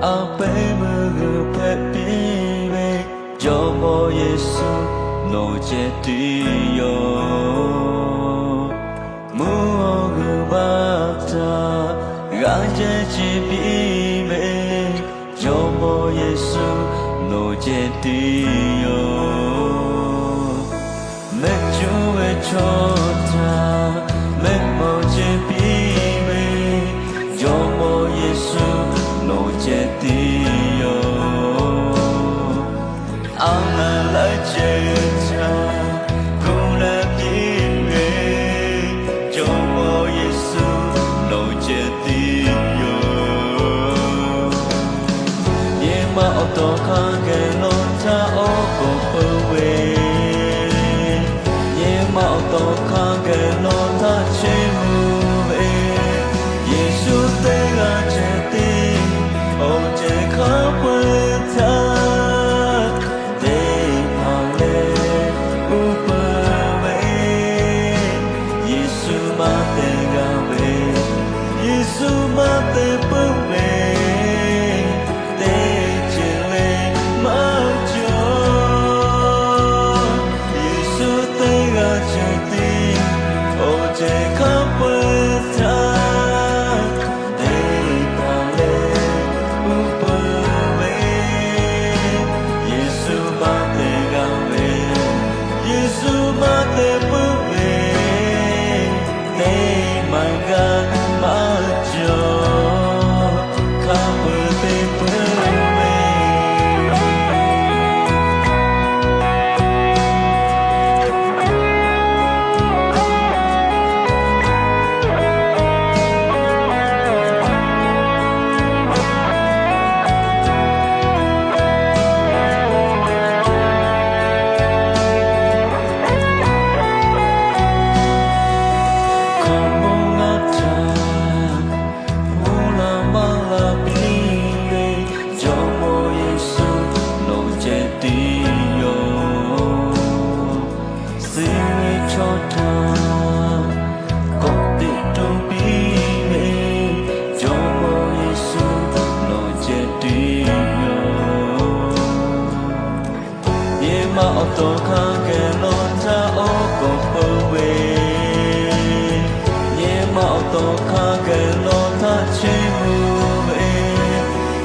A pehˉ meuˇ g'uiˬ hpehꞈ piˇ ve, Jawˇmawˇ Yeˍsuˆ nawˬ ceh tiˉ yoˬ. Mvuhˇ awˬ g'uiˬ baˆ htaꞈ g'aꞈ jehˇ ce piˇ ve, Jawˇmawˇ Yeˍsuˆ nawˬ ceh tiˉ yoˬ. Mehˆ cuˉ ve chaw htaꞈ mehˆ mawˬ ce piˇ ve, Jawˇmawˇ Yeˍsuˆ nawˬ ceh tiˉ yoˬ. A naˬ laiˉ ceuˬ htaꞈ kuˬ leh piˇ ve, Jawˇmawˇ Yeˍsuˆ nawˬ ceh tiˉ yoˬ. Nyi ma awˬ tawˍ hk'a geh nawˬ htaꞈ awˉ k'oˍ peuˬ ve, nyi ma awˬ tawˍ hk'a geh nawˬ htaꞈ cheˇ mvuh ve, Yeˍsuˆ teˇ g'aˇ ceh tiˉ, awˬ ceh hk'a peu-eˬ htaˇ teˇ hpaˍ leh uˉ peunˍ ve, Yeˍsuˆ maˇ te g'a ve, Yeˍsuˆ maˇ te peuˬ ve, teˇ ceuˬ le maˇ cawˬ. Yeˍsuˆ teˇ g'aˇ ceh tiˉ, awˬ ceh hk'a peu-eˬ htaˇ teˇ hpaˍ leh uˉ peunˍ ve, Yeˍsuˆ maˇ te g'a ve, Yeˍsuˆ maˇ te peuˬ ve, teˇ maˬ g'a maˇ cawˬ. Hk'a peu-eˬ te peuˬ ve, hk'a mawˇ ngaˇ htaꞈ mvuhˇ la maˇ la piˇ ve, Jawˇmawˇ Yeˍsuˆ nawˬ ceh tiˉ yoˬ. Suh ve chaw htaꞈ kawˆ teꞈ to piˇ ve, Jawˇmawˇ Yeˍsuˆ nawˬ ceh tiˉ yoˬ. Nyi ma awˬ tawˍ hk'a geh nawˬ htaꞈ awˉ k'oˍ peuˬ ve, nyi ma awˬ tawˍ hk'a geh nawˬ htaꞈ cheˇ mvuh ve,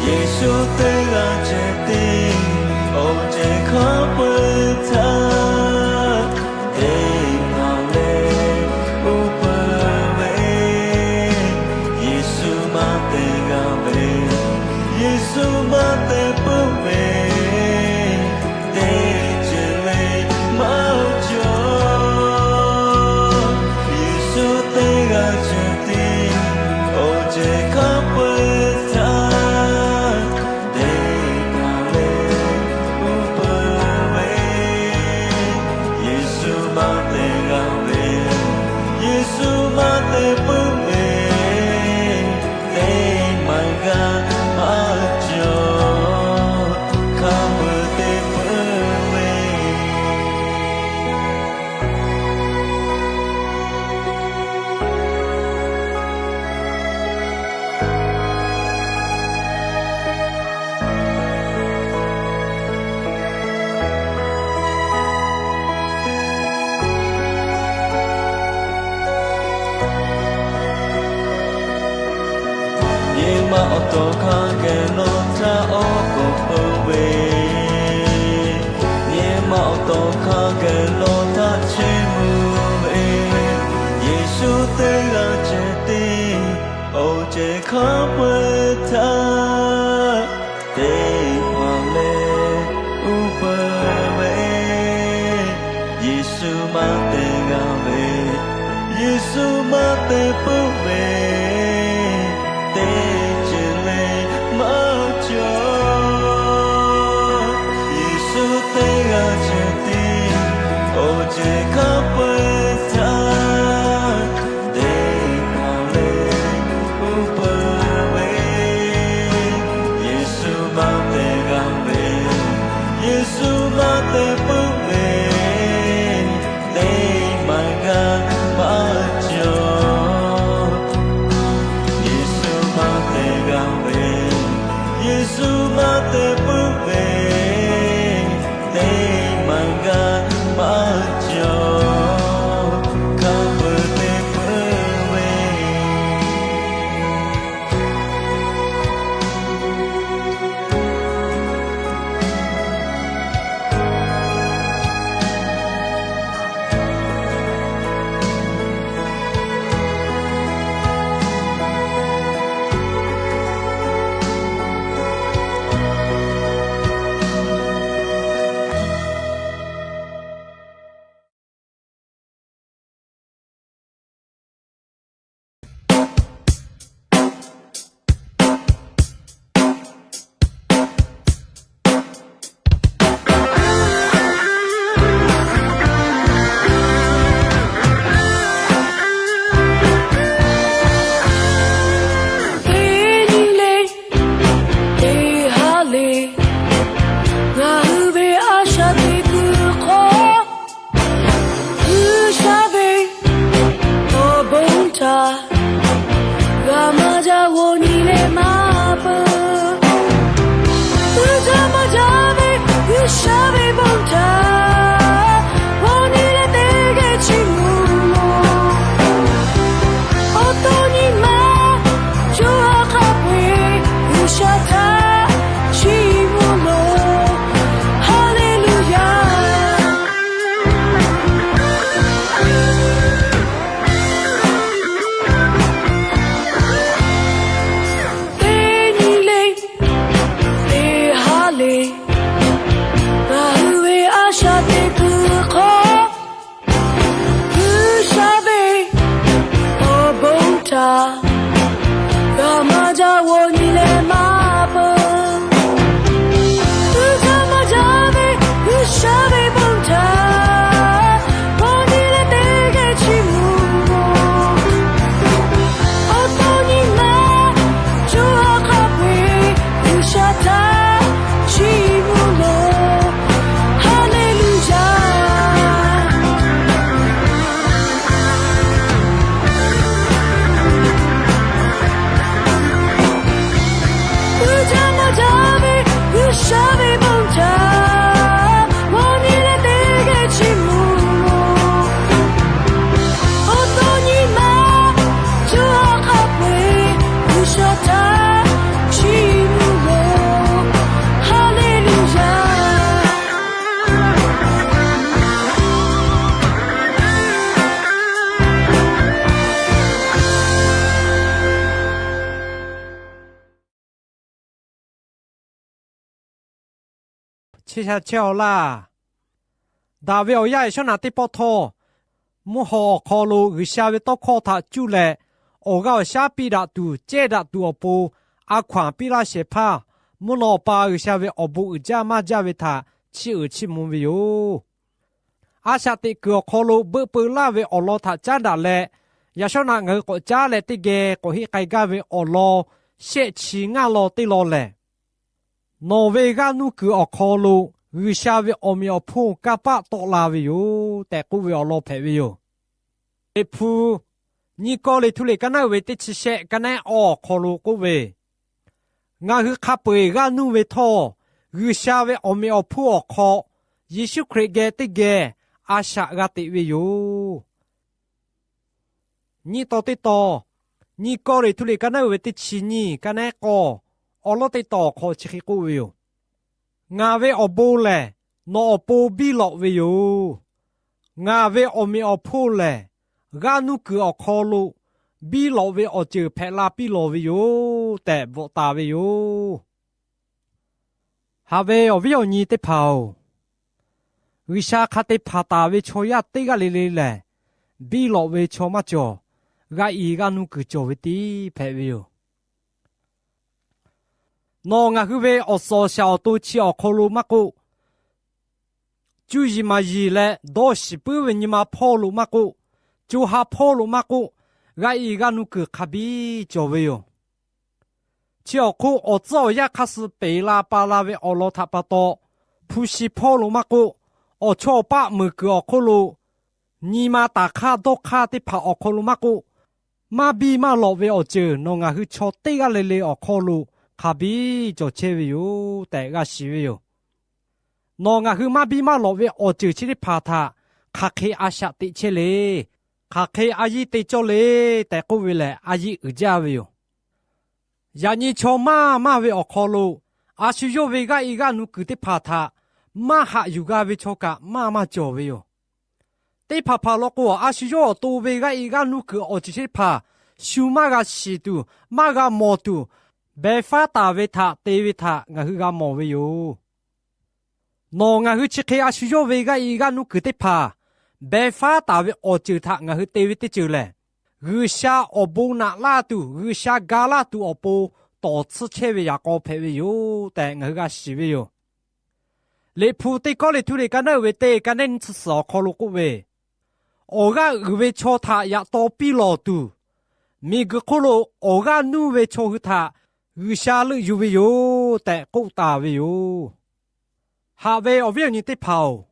Yeˍsuˆ teˇ g'aˇ ceh tiˉ, awˬ ceh hk'a peu-eˬ htaˇ teˇ hpaˍ leh uˉ peunˍ ve, Yeˍsuˆ maˇ te g'a ve, Yeˍsuˆ maˇ te peuˬ ve, teˇ ceuˬ le maˇ cawˬ. Yeˍsuˆ teˇ g'aˇ ceh tiˉ, awˬ ceh hk'a peu-eˬ htaˇ teˇ hpaˍ leh uˉ peunˍ ve, Yeˍsuˆ maˇ te g'a ve, Yeˍsuˆ maˇ te peuˬ ve, teˇ maˬ g'a maˇ cawˬ. Hk'a peu-eˬ te peuˬ ve, nyi ma awˬ tawˍ hk'a geh nawˬ htaꞈ awˉ k'oˍ peuˬ ve, nyi ma awˬ tawˍ hk'a geh nawˬ htaꞈ cheˇ mvuh ve, Yeˍsuˆ teˇ g'aˇ ceh tiˉ, awˬ ceh hk'a peu-eˬ htaˇ teˇ hpaˍ leh uˉ peunˍ ve, Yeˍsuˆ maˇ te g'a ve, Yeˍsuˆ maˇ te peuˬ ve, teˇ ceuˬ le maˇ cawˬ. Yeˍsuˆ teˇ g'aˇ ceh tiˉ, awˬ ceh hk'a peu-eˬ htaˇ teˇ hpaˍ leh uˉ peunˍ ve, Yeˍsuˆ maˇ te g'a ve, Yeˍsuˆ maˇ te peuˬ ve, teˇ maˬ g'a maˇ cawˬ. Yeˍsuˆ maˇ te g'a ve, Yeˍsuˆ maˇ te puiˉ ve, teˇ maˬ g'a maˇ cawˬ, hk'a peu-eˬ te puiˉ ve. Teˇ nyi le, teˇ ha le, ngaˬ hui ve a shaꞈ teꞈ kuiˬ hk'aw, G'uiˬsha ve awˬ bon htaꞈ g'a maˇ jaˇ g'aw nyi leh maˇ peuˬ. Uiˍ jaˇ maˇ jaˇ ve G'uiˬsha ve bon htaꞈ g'aw nyi leh teˇ geh chiˇ mvuh loˬ. Awˬ to nyi ma co ha hk'a peu-eˬ G'uiˬsha htaꞈ chiˇ mvuh loˬ. Haˍleˍluˍyaˍ. Teˇ nyi le, teˇ ha le, ngaˬ hui ve a shaꞈ teꞈ kuiˬ hk'aw, G'uiˬsha ve awˬ bon htaꞈ g'a maˇ jaˇ g'aw nyi leh maˇ peuˬ. Uiˍ jaˇ maˇ jaˇ ve G'uiˬsha ve bon htaꞈ g'aw nyi leh teˇ geh chiˇ mvuh loˬ. Awˬ to nyi ma co ha hk'a peu-eˬ G'uiˬsha htaꞈ chiˇ mvuh loˬ. Haˍleˍluˍyaˍ. Uiˍ jaˇ maˇ jaˇ ve G'uiˬsha ve bon htaꞈ g'aw nyi leh teˇ geh chiˇ mvuh loˬ. Awˬ to nyi ma co ha hk'a peu-eˬ G'uiˬsha htaꞈ chiˇ mvuh loˬ. Haˍleˍluˍyaˍ. Chehˇ sha chehˇ-aw laˇ. Daꞈ ve awˬ yanˇ shawˉ naꞈ teˇ pawˆ htawˇ, mvuhˇ haw awˬ hk'aw lo G'uiˬsha ve tawˇ hkawˇ htaꞈ cuˇ leh, awˬ g'aˇ awˬ shaˉ piˇ daꞈ tuˬ, cehˇ daꞈ tuˬ awˬ pon, a hkaw-anˬ piˇ laˇ shehˍ hpaˇ, mvuhˇ naw pa G'uiˬsha ve awˬ bon uiˍ jaˇ maˇ jaˇ ve htaꞈ chiˇ uiˍ chiˇ mvuh ve yoˬ. A shaꞈ teꞈ kuiˬ awˬ hk'aw lo beuꞈ peu laˇ ve awˬ lawn htaꞈ caˉ daꞈ leh, yaꞈ shawˉ naꞈ ngaˬ hui k'awꞈ caˉ leh teˇ geh k'awꞈ heˆ k'ai gaˇ ve awˬ lawn shehˆ chi ngaˇ law teˇ law lehˬ, Nawˬ ve g'aˇ nuˇ kuiˬ awˬ hk'aw lo G'uiˬsha ve awˬ meꞈ awˬ hponˇ kanˇ paˆ tawˆ la ve yoˬ tehꞈ k'oˆ ve awˬ lawn hpehꞈ ve yoˬ. Liꞈ hpu nyiˇ Kawˇrenˍhtuˆ liꞈ ka naˉ uiˍ ve teˇ chi shehˆ ka naˉ awˬ hk'aw lo k'oˆ ve, Ngaˬ hui hk'a peu-eˬ g'aˇ nuˇ ve htawˇ, G'uiˬsha ve awˬ meꞈ awˬ hponˇ awˬ hk'aw Yeˍsuˆ Hkriꞈ geh teˇ geh a shaꞈ g'a teꞈ ve yoˬ. Nyiˇ taw teˇ taw, nyiˇ Kawˇrenˍhtuˆ liꞈ ka naˉ uiˍ ve teˇ chi nyiˇ ka naˉ k'awˇ, awˬ lawn teˇ taw awˬ hk'aw chi hk'e k'oˆ ve yoˬ. Ngaˬ ve awˬ bon lehˬ, nawˬ awˬ pon biˇ lawꞈ ve yoˬ. Ngaˬ ve awˬ meꞈ awˬ hponˇ lehˬ, g'aˇ nuˇ kuiˬ awˬ hk'aw lo biˇ lawꞈ ve awˬ ceuˬ hpehꞈ la piˇ lawˬ ve yoˬ tehꞈ bvuhꞈ taˍ ve yoˬ. Haꞈ ve awˬ viˉ awˬ nyi teˇ hpaˍ-oˬ, G'uiˬsha hk'a te hpanˍ taˍ ve chaw yaˇ teˇ g'aˇ le le lehˬ, biˇ lawꞈ ve chaw maˇ cawˬ, g'a iˍ g'a nuˇ kuiˬ cawˬ ve tiˉ hpehꞈ ve yoˬ. Nawˬ ngaˬ hui ve awˬ suhˍ awˬ shaˍ awˬ to chi awˬ hk'aw lo maˇ k'oˆ, cuˇ yiˍ maˍ yiˍ leh dawˇ shiˍ puiˉ ve nyi ma hpawˇ lo maˇ k'oˆ, co ha hpawˇ lo maˇ k'oˆ, g'a iˍ g'a nuˇ kuiˬ hk'a biˇ cawˬ ve yoˬ. Chi awˬ hk'oˆ awˬ tcuhˉ awˬ yanˇ hk'aˇ suh peˬ la pa la ve awˬ lawn htaꞈ pa taw, hpu shi hpawˇ lo maˇ k'oˆ, awˬ chawˇ awˬ paˆ meuˍ kuiˬ awˬ hk'oˆ lo, nyi ma taˍ hk'aˇ dawˇ hk'aˇ teˇ hpaˍ awˬ hk'aw lo maˇ k'oˆ, maˇ biˇ maˇ lawꞈ ve awˬ ceuˬ nawˬ ngaˬ hui chaw teˇ g'aˇ le le awˬ hk'aw lo hk'a biˇ cawˬ chehˇ ve yoˬ tehꞈ g'a shiˍ ve yoˬ. Nawˬ ngaˬ hui maˇ biˇ maˇ lawꞈ ve awˬ ceuˬ chi teˇ hpaˍ htaꞈ hk'aˬ hk'e a shaꞈ teꞈ chehˇ le. Hk'aˬ hk'e a yiˇ te cawˇ le tehꞈ k'oˆ ve lehˬ, a yiˇ uiˍ jaˇ ve yoˬ. Yaꞈ nyi chaw maˇ maˇ ve awˬ hk'aw lo, a shu yawˇ ve g'aˇ e g'aˇ nuˇ kuiˬ teˇ hpaˍ htaꞈ maˇ haꞈ yuˬ g'a ve chaw kaꞈ maˇ maˇ cawˬ ve yoˬ. Teˇ hpaˍ hpaˍ law k'o, a shu yawˇ awˬ to ve g'aˇ e g'aˇ nuˇ kuiˬ awˬ ceuˬ chi teˇ hpaˍ shu maˇ g'a shiˍ tuˬ, maˇ g'a mawˬ tuˬ, beh faˉ taˍ ve htaꞈ te ve htaꞈ ngaˬ hui g'a mawˬ ve yoˬ. Nawˬ ngaˬ hui chi hk'e a shu yawˇ ve g'aˇ e g'aˇ nuˇ kuiˬ teˇ hpaˍ beh faˉ taˍ ve awˬ ceuˬ htaꞈ ngaˬ hui te ve teˇ ceuˬ lehˬ, G'uiˬsha awˬ bon naꞈ laˇ tuˬ, G'uiˬsha ga laˇ tuˬ awˬ pon tawˍ tsuhˇ chehˇ ve yaꞈ k'aw hpehꞈ ve yoˬ tehꞈ ngaˬ hui g'a shiˍ ve yoˬ. Liꞈ hpu teˇ Kawˇrenˍhtuˆ liꞈ ka naˉ uiˍ ve teˇ ka neˉ nyiˇ chi suhˍ awˬ hk'aw lo k'oˆ ve, Awˬ g'aˇ uiˍ ve chaw htaꞈ yaꞈ taw piˇ lawˬ tuˬ, miˬguiˬ hk'oˆ lo awˬ g'aˇ nuˇ ve chaw hui htaꞈ G'uiˬsha leuˆ yuˬ ve yoˬ tehꞈ k'oˆ taˍ ve yoˬ. Haꞈ ve awˬ viˉ awˬ nyi teˇ hpaˍ-oˬ,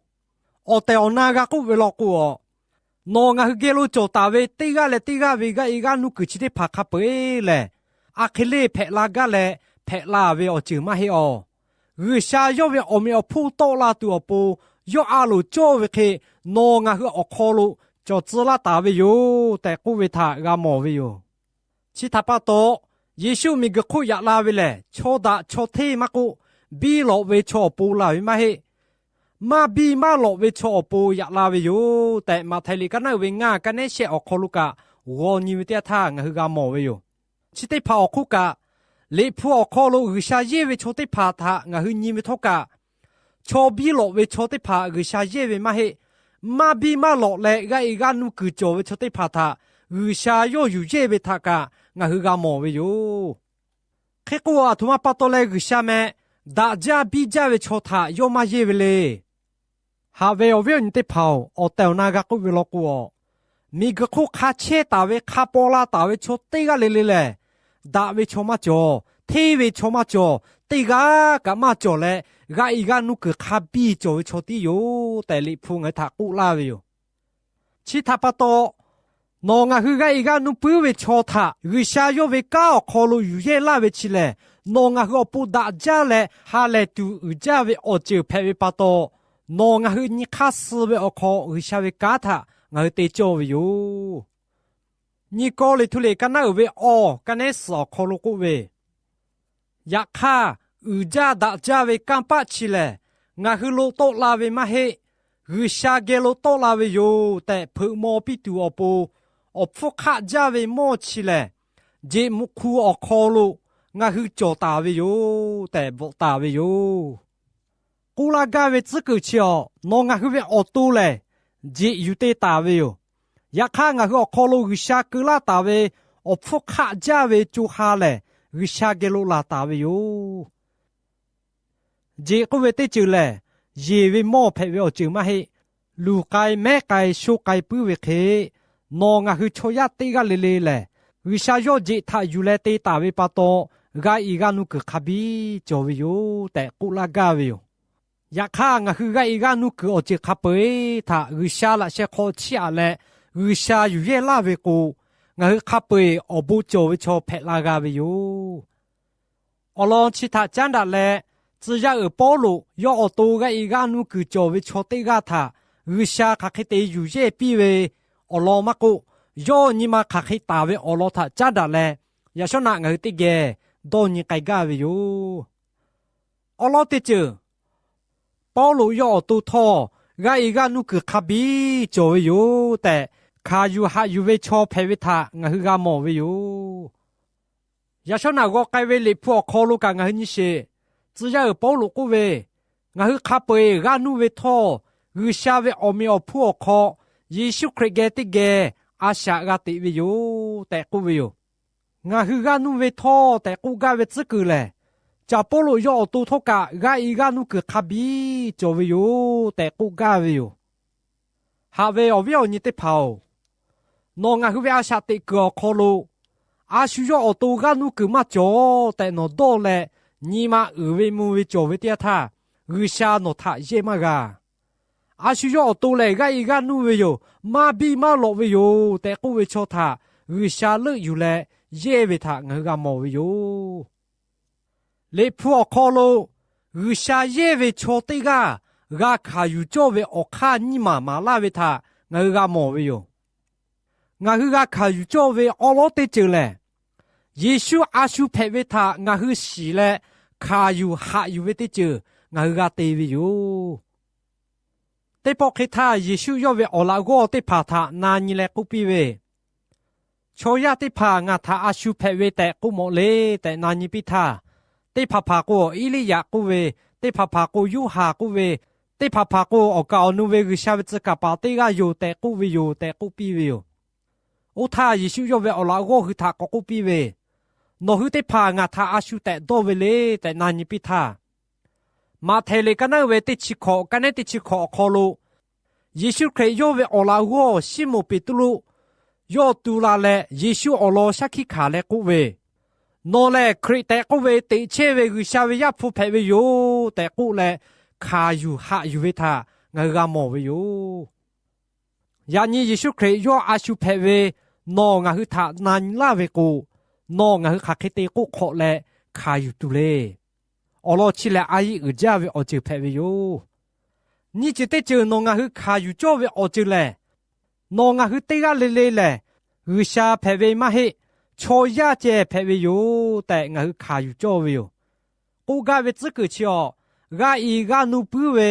awˬ tehˬ awˬ na g'a k'oˆ ve law k'o, nawˬ ngaˬ hui geh lo cawˬ taˍ ve teˇ g'aˇ leh teˇ g'aˇ ve g'aˇ e g'aˇ nuˇ kuiˬ chi teˇ hpaˍ hk'a peu-eˬ lehˬ, a hk'e le hpehꞈ la gaˇ leh hpehꞈ la ve awˬ ceuˬ maˇ heˆ awˬ. G'uiˬsha yawˇ ve awˬ meꞈ awˬ hponˇ tawˆ la tuˬ awˬ pon, yawˇ a loˍ cawˇ ve hk'e nawˬ ngaˬ hui awˬ hk'aw lo cawˬ tcuh laˇ taˍ ve yoˬ tehꞈ k'oˆ ve htaꞈ g'a mawˬ ve yoˬ. Chi htaꞈ pa taw, Yeˍsuˆ miˬguiˬ hk'oˆ yaꞈ la ve lehˬ, chaw daꞈ chaw hteˇ maˇ k'oˆ, biˇ lawꞈ ve chaw awˬ pon laˬ ve maˇ heˆ. Maˇ biˇ maˇ lawꞈ ve chaw awˬ pon yaꞈ la ve yoˬ tehꞈ, Maꞈhtehˍ liꞈ ka naˉ uiˍ ve ngaˇ ka neˉ shehˆ awˬ hk'aw lo kaꞈ g'aw nyi ve teˇ yanˇ htaˇ ngaˬ hui g'a mawˬ ve yoˬ. Chi teˇ hpaˍ awˬ hk'oˆ kaꞈ, Liꞈ hpu awˬ hk'aw lo G'uiˬsha yehˇ ve chaw teˇ hpaˍ htaꞈ ngaˬ hui nyi ve htawˇ kaꞈ, chaw biˇ lawꞈ ve chaw teˇ hpaˍ G'uiˬsha yehˇ ve maˇ heˆ. Maˇ biˇ maˇ lawꞈ leh g'aˇ e g'aˇ nuˇ kuiˬ cawˬ ve chaw teˇ hpaˍ htaꞈ G'uiˬsha yawˇ yuˬ yehˇ ve htaꞈ kaꞈ ngaˬ hui g'a mawˬ ve yoˬ. Hk'e k'o, aˬ htoꞈ ma pa taw leh G'uiˬsha meh daꞈ jaˇ biˇ jaˇ ve chaw htaꞈ yawˇ maˇ yehˇ ve le. Haꞈ ve awˬ viˉ awˬ nyi teˇ hpaˍ-oˬ, awˬ tehˬ awˬ na g'a k'oˆ ve law k'o, aw, miˬguiˬ hk'oˆ hk'a chehˇ taˍ ve hk'a paw la taˍ ve chaw teˇ g'aˇ le le lehˬ, daꞈ ve chaw maˇ cawˬ, hteˇ ve chaw maˇ cawˬ, teˇ g'aˇ kaꞈ maˇ cawˬ leh, g'aˇ e g'aˇ nuˇ kuiˬ hk'a biˇ cawˬ ve chaw tiˉ yoˬ tehꞈ Liꞈ hpu ngaˬ hui htaꞈ k'oˆ laˇ ve yoˬ. Chi htaꞈ pa taw, nawˬ ngaˬ hui g'aˇ e g'aˇ nuˇ puiˉ ve chaw htaꞈ G'uiˬsha yawˇ ve kanˉ awˬ hk'aw lo yuˬ yehˇ laˇ ve chi lehˬ, nawˬ ngaˬ hui awˬ pon daꞈ jaˇ leh ha lehˬ tuˬ uiˍ jaˇ ve awˬ ceuˬ hpehꞈ ve pa taw, nawˬ ngaˬ hui nyi hk'aˇ suh ve awˬ hk'aw G'uiˬsha ve kanˉ htaꞈ ngaˬ hui te cawˇ ve yoˬ. Nyi Kawˇrenˍhtuˆ liꞈ ka naˉ uiˍ ve awˬ ka neˉ suhˍ awˬ hk'aw lo k'oˆ ve, Yaꞈ hk'aˇ, uiˍ jaˇ daꞈ jaˇ ve kanˇ paˆ chi lehˬ, ngaˬ hui lo tawˆ la ve maˇ heˆ. G'uiˬsha geh lo tawˆ la ve yoˬ tehꞈ hpeuꞈ maw piˇ tuˬ awˬ pon, awˬ hpfuhˇ hk'aˆ jaˇ ve mawˇ chi lehˬ, jeꞈ muꞈ hk'u awˬ hk'aw lo ngaˬ hui cawˬ taˍ ve yoˬ tehꞈ bvuhꞈ taˍ ve yoˬ. K'oˆ laˇ gaˇ ve tcuhˉ kuiˬ chi awˬ, nawˬ ngaˬ hui ve awˬ to lehˬ, jeꞈ yuˬ te taˍ ve yoˬ. Yaꞈ hk'aˇ, ngaˬ hui awˬ hk'aw lo G'uiˬsha keu laˇ taˍ ve awˬ hpfuhˇ hk'aˆ jaˇ ve co ha lehˬ, G'uiˬsha geh lo laˬ taˍ ve yoˬ. Jeꞈ k'oˆ ve teˇ ceuˬ lehˬ, yeˬ ve mawˇ hpehꞈ ve awˬ ceuˬ maˇ heˆ. Luˬ k'ai, mehˉ k'ai, sho k'ai puiˉ ve hk'e, nawˬ ngaˬ hui chaw yaˇ teˇ g'aˇ le le lehˬ, G'uiˬsha yawˇ jeꞈ htaꞈ yuˬ leh te taˍ ve pa taw, g'aˇ e g'aˇ nuˇ kuiˬ hk'a biˇ cawˬ ve yoˬ tehꞈ k'oˆ laˇ gaˇ ve yoˬ. Yaꞈ hk'aˇ, ngaˬ hui g'aˇ e g'aˇ nuˇ kuiˬ awˬ ceuˬ hk'a peu-eˬ htaꞈ G'uiˬsha laꞈ sheh hk'aw chiˇ aꞈ leh, G'uiˬsha yuˬ yehˇ laˇ ve k'o, ngaˬ hui hk'a peu-eˬ awˬ bon cawˬ ve chaw hpehꞈ la g'a ve yoˬ. Awˬ lawn chi htaꞈ caˉ daꞈ leh, tcuh yaˇ uiˍ Pawˇluꞈ yawˇ awˬ to g'aˇ e g'aˇ nuˇ kuiˬ cawˬ ve chaw teˇ g'aˇ htaꞈ G'uiˬsha hk'aˬ hk'e te yuˬ yehˇ piˇ ve awˬ lawn maˇ k'oˆ, yawˇ nyi ma hk'aˬ hk'e taˍ ve awˬ lawn htaꞈ caˉ daꞈ leh, yaꞈ shawˉ naꞈ ngaˬ hui teˇ geh dawˇ nyi k'ai gaˇ ve yoˬ. Awˬ lawn teˇ ceuˬ, Pawˇluꞈ yawˇ awˬ to htawˇ g'aˇ e g'aˇ nuˇ kuiˬ hk'a biˇ cawˬ ve yoˬ tehꞈ, hkanˍ yuˬ haꞈ yuˬ ve chaw hpehꞈ ve htaꞈ ngaˬ hui g'a mawˬ ve yoˬ. Yaꞈ shawˉ naꞈ g'aw k'ai ve Liꞈ hpu awˬ hk'aw lo kaꞈ ngaˬ hui nyi sheˍ. Tcuh yaˇ uiˍ Pawˇluꞈ k'oˆ ve, Ngaˬ hui hk'a peu-eˬ g'aˇ nuˇ ve htawˇ, G'uiˬsha ve awˬ meꞈ awˬ hponˇ awˬ hk'aw Yeˍsuˆ Hkriꞈ geh teˇ geh a shaꞈ g'a teꞈ ve yoˬ tehꞈ k'oˆ ve yoˬ. Ngaˬ hui g'aˇ nuˇ ve htawˇ tehꞈ k'oˆ gaˇ ve tcuhˉ kuiˬ lehˬ, caˍ Pawˇluꞈ yawˇ awˬ to htawˇ kaꞈ g'aˇ e g'aˇ nuˇ kuiˬ hk'a biˇ cawˬ ve yoˬ tehꞈ k'oˆ gaˇ ve yoˬ. Haꞈ ve awˬ viˉ awˬ nyi teˇ hpaˍ-oˬ, nawˬ ngaˬ hui ve a shaꞈ teꞈ kuiˬ awˬ hk'aw lo, a shu yawˇ awˬ to g'aˇ nuˇ kuiˬ maˇ cawˬ tehꞈ nawˬ dawˇ leh, nyi ma uiˍ ve mvuh ve cawˬ ve teˇ yanˇ htaˇ, G'uiˬsha nawˬ htaꞈ yehˇ maˇ g'a. A shu yawˇ awˬ to lehˬ g'aˇ e g'aˇ nuˇ ve yoˬ, maˇ biˇ maˇ lawꞈ ve yoˬ tehꞈ k'oˆ ve chaw htaꞈ G'uiˬsha leuˆ yuˬ leh yehˇ ve htaꞈ ngaˬ hui g'a mawˬ ve yoˬ. Liꞈ hpu awˬ hk'aw lo G'uiˬsha yehˇ ve chaw teˇ g'aˇ g'a hkanˍ yuˬ cawˇ ve awˬ hk'aˇ nyiˇ maˬ maˍ laˇ ve htaꞈ ngaˬ hui g'a mawˬ ve yoˬ. Ngaˬ hui g'a hkanˍ yuˬ cawˇ ve awˉ lawˉ teˇ ceuˬ lehˬ, Yeˍsuˆ a shu hpehꞈ ve htaꞈ ngaˬ hui shiˍ leh hkanˍ yuˬ haꞈ yuˬ ve teˇ ceuˬ ngaˬ hui g'a te ve yoˬ. Teˇ pawˆ hk'e htaˇ, Yeˍsuˆ yawˇ ve awˬ laꞈ g'awˇ teˇ hpaˍ htaꞈ na nyi leh k'oˆ piˇ ve, Chaw yaˇ teˇ hpaˍ ngaˬ htaꞈ a shu hpehꞈ ve tehꞈ k'oˆ mawˬ le tehꞈ na nyi piˇ htaˇ, teˇ hpaˍ hpaˍ k'o Eˇliˇyaꞈ k'oˆ ve, teˇ hpaˍ hpaˍ k'o Yoˇhanˬ k'oˆ ve, teˇ hpaˍ hpaˍ k'o awˬ kaˍ awˬ nu ve G'uiˬsha ve tcuh kaˍ paˍ teˇ g'aˇ yoˬ tehꞈ k'oˆ ve yoˬ tehꞈ k'oˆ piˇ ve yoˬ. Oˇ htaˇ Yeˍsuˆ yawˇ ve awˬ laꞈ g'awˇ hui htaꞈ k'awꞈ k'oˆ piˇ ve, Nawˬ hui teˇ hpaˍ ngaˬ htaꞈ a shu tehꞈ dawˇ ve le tehꞈ na nyi piˇ htaˇ, Maꞈhtehˍ liꞈ ka naˉ uiˍ ve teˇ chi hkawꞈ, ka nehˉ teˇ chi hkawꞈ awˬ hk'aw lo, Yeˍsuˆ Hkriꞈ yawˇ ve awˬ laꞈ g'awˇ Siˉmonˍ Peˍtruˆ yawˇ tu la leh Yeˍsuˆ awˬ lawn shaˉ hkiˆ hkanˍ leh k'oˆ ve, Nawˬ lehˬ Hkriꞈ tehꞈ k'oˆ ve teꞈ chehˇ ve G'uiˬsha ve Yaˇ hpu hpehꞈ ve yoˬ tehꞈ k'oˆ leh, hkanˍ yuˬ haꞈ yuˬ ve htaꞈ ngaˬ hui g'a mawˬ ve yoˬ. Yaꞈ nyi Yeˍsuˆ Hkriꞈ yawˇ a shu hpehꞈ ve nawˬ ngaˬ hui htaꞈ na nyi laˇ ve k'o, nawˬ ngaˬ hui hk'aˬ hk'e te k'oˆ hk'awꞈ leh hkanˍ yuˬ tuˬ le. Awˬ lawn chi lehˬ, a yiˆ uiˍ jaˇ ve awˬ ceuˬ hpehꞈ ve yoˬ. Nyiˇ ceuˬ teˇ ceuˬ nawˬ ngaˬ hui hkanˍ yuˬ cawˇ ve awˬ ceuˬ lehˬ, nawˬ ngaˬ hui teˇ g'aˇ le le lehˬ, G'uiˬsha hpehꞈ ve maˇ heˆ, chaw yaˇ ceh hpehꞈ ve yoˬ tehꞈ ngaˬ hui hkanˍ yuˬ cawˇ ve yoˬ. K'oˆ gaˇ ve tcuhˉ kuiˬ chi awˬ, g'aˇ i g'aˇ nuˇ puiˉ ve,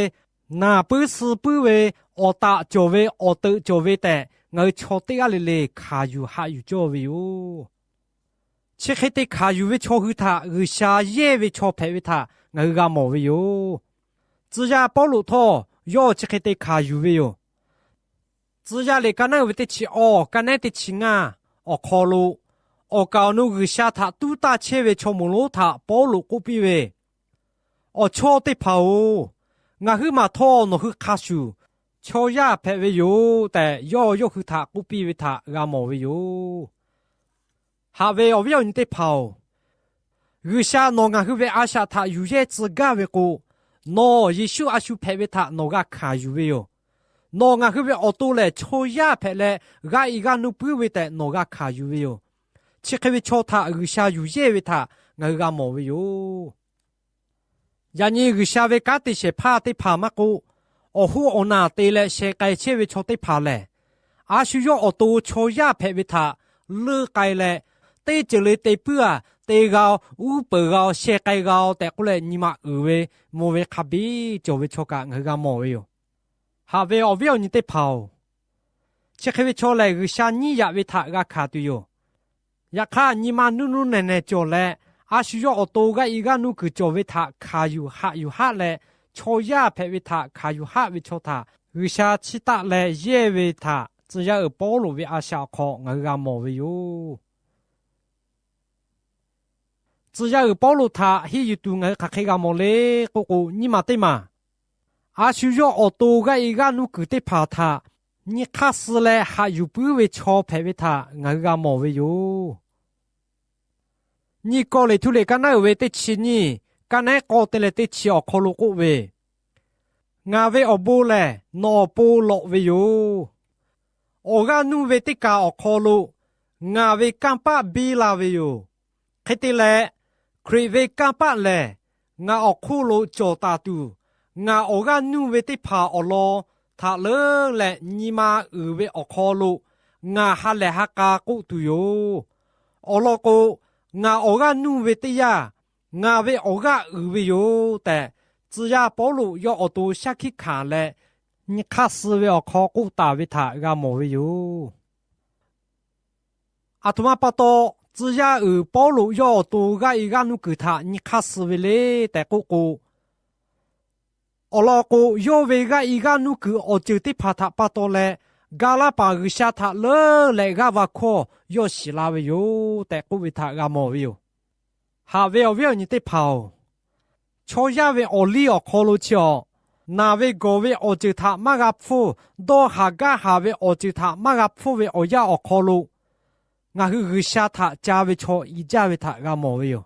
naˬ puiˉ suh puiˉ ve, awˬ taꞈ cawˬ ve, awˬ teuꞈ cawˬ ve tehꞈ ngaˬ hui chaw teˇ g'aˇ le le hkanˍ yuˬ haꞈ yuˬ cawˇ ve yoˬ. Chi hk'e te hkanˍ yuˬ ve chaw hui htaꞈ G'uiˬsha yehˇ ve chaw hpehꞈ ve htaꞈ ngaˬ hui g'a mawˬ ve yoˬ. Tcuh yaˇ Pawˇluꞈ htawˇ yawˇ chi hk'e te hkanˍ yuˬ ve yoˬ. Tcuh yaˇ liꞈ ka naˉ uiˍ ve teˇ chi awˬ, ka nehˉ teˇ chi ngaˇ awˬ hk'aw lo, awˬ kaˍ awˬ nu G'uiˬsha htaꞈ tuˉ taˇ chehˇ ve chaw moˍ lonˉ htaꞈ Pawˇluꞈ k'oˆ piˇ ve, Awˬ chawˇ teˇ hpaˍ-oˬ, ngaˬ hui maˬ htawˇ nawˬ hui hk'a shuˍ chaw yaˇ hpehꞈ ve yoˬ tehꞈ, yawˇ yawˇ hui htaꞈ k'oˆ piˇ ve htaꞈ g'a mawˬ ve yoˬ. Haꞈ ve awˬ viˉ awˬ nyi teˇ hpaˍ-oˬ, G'uiˬsha nawˬ ngaˬ hui ve a shaꞈ htaꞈ yuˬ yehˇ tcuh gaˇ ve k'o, nawˬ Yeˍsuˆ a shu hpehꞈ ve htaꞈ nawˬ g'a hkanˍ yuˬ ve yoˬ. Nawˬ ngaˬ hui ve awˬ to lehˬ, chaw yaˇ hpehꞈ leh g'aˇ i g'aˇ nuˇ puiˉ ve tehꞈ nawˬ g'a hkanˍ yuˬ ve yoˬ. Chi hk'e ve chaw htaꞈ G'uiˬsha yuˬ yehˇ ve htaꞈ ngaˬ hui g'a mawˬ ve yoˬ. Yaꞈ nyi G'uiˬsha ve kanˉ te shehˍ hpaˇ teˇ hpaˍ maˇ k'oˆ, awˬ hoˉ awˬ naˬ te leh sheh k'ai chehˇ ve chaw teˇ hpaˍ lehˬ, a shu yawˇ awˬ to chaw yaˇ hpehꞈ ve htaꞈ leuˆ k'ai leh, teˇ ceuˬ le te puiˉ-a, te g'a-o, uˉ peunˍ g'a-o, sheh k'ai g'a-o tehꞈ k'oˆ leh nyi ma uiˍ ve, mvuh ve hk'a biˇ cawˬ ve chaw kaꞈ ngaˬ hui g'a mawˬ ve yoˬ. Haꞈ ve awˬ viˉ awˬ nyi teˇ hpaˍ-oˬ, chi hk'e ve chaw lehˬ G'uiˬsha nyiˇ yaꞈ ve htaꞈ g'a hkanˍ tuˬ yoˬ. Yaꞈ hk'aˇ, nyi ma nuˇ nuˇ nehˬ nehˬ cawˬ leh, a shu yawˇ awˬ to g'aˇ i g'aˇ nuˇ kuiˬ cawˬ ve htaꞈ hkanˍ yuˬ haꞈ yuˬ haˆ leh, chaw yaˇ hpehꞈ ve htaꞈ hkanˍ yuˬ haˆ ve chaw htaꞈ G'uiˬsha chiˇ taˆ leh yehˇ ve htaꞈ tcuh yaˇ uiˍ Pawˇluꞈ ve a shaꞈ awˬ hk'aw ngaˬ hui g'a mawˬ ve yoˬ. Tcuh yaˇ uiˍ Pawˇluꞈ htaꞈ henˇ yuˬ tuˬ ngaˬ hui hk'aˬ hk'e g'a mawˬ le k'oˆ k'o, nyiˇ maˬ teˇ maˬ, a shu yawˇ awˬ to g'aˇ i g'aˇ nuˇ kuiˬ teˇ hpaˍ htaꞈ nyi hk'aˇ suh leh haꞈ yuˬ puiˉ ve chaw hpehꞈ ve htaꞈ ngaˬ hui g'a mawˬ ve yoˬ. Nyi Kawˇrenˍhtuˆ liꞈ ka naˉ uiˍ ve teˇ chi nyiˇ, ka nehˉ k'awˇ te leh teˇ chi awˬ hk'aw lo k'oˆ ve, Ngaˬ ve awˬ bon lehˬ nawˬ awˬ pon lawꞈ ve yoˬ. Awˬ g'aˇ nuˇ ve teˇ kaˬ awˬ hk'aw lo ngaˬ ve kanˇ paˆ biˇ la ve yoˬ. Hk'e te leh, Hkriꞈ ve kanˇ paˆ lehˬ ngaˬ awˬ hk'oˆ lo cawˬ taˍ tuˬ, ngaˬ awˬ g'aˇ nuˇ ve teˇ hpaˍ awˬ lawn htaꞈ leuˉ leh nyi ma uiˍ ve awˬ hk'aw lo ngaˬ ha lehˬ ha k'a k'oˆ tuˬ yoˬ. Awˬ lawn k'o, ngaˬ awˬ g'aˇ nuˇ ve teˇ yanˇ, ngaˬ ve awˬ g'aˇ uiˍ ve yoˬ tehꞈ, tcuh yaˇ Pawˇluꞈ yawˇ awˬ to shaˉ hkiˆ hkanˍ leh nyi hk'aˇ suh ve awˬ hk'aw k'oˆ taˍ ve htaꞈ g'a mawˬ ve yoˬ. Aˬ htoꞈ ma pa taw tcuh yaˇ uiˍ Pawˇluꞈ yawˇ awˬ to g'aˇ i g'aˇ nuˇ kuiˬ htaꞈ nyi hk'aˇ suh ve le tehꞈ k'oˆ k'o, awˬ lawn k'o, yawˇ ve g'aˇ i g'aˇ nuˇ kuiˬ awˬ ceuˬ teˇ hpaˍ htaꞈ pa taw leh, ga laˇ paˍ G'uiˬsha htaꞈ leuˉ leh g'aˇ va hkawˇ yawˇ shiˍ la ve yoˬ tehꞈ k'oˆ ve htaꞈ g'a mawˬ ve yoˬ. Haꞈ ve awˬ viˉ awˬ nyi teˇ hpaˍ-oˬ, chaw yaˇ ve awˬ liˇ awˬ hk'aw lo chi awˬ, naˬ ve gawˬ ve awˬ ceuˬ htaꞈ maˇ g'a hpfuhˇ, dawˇ haˍ gaˇ haˍ ve awˬ ceuˬ htaꞈ maˇ g'a hpfuhˇ ve awˬ yanˇ awˬ hk'aw lo, ngaˬ hui G'uiˬsha htaꞈ ca ve chaw i jaˇ ve htaꞈ g'a mawˬ ve yoˬ.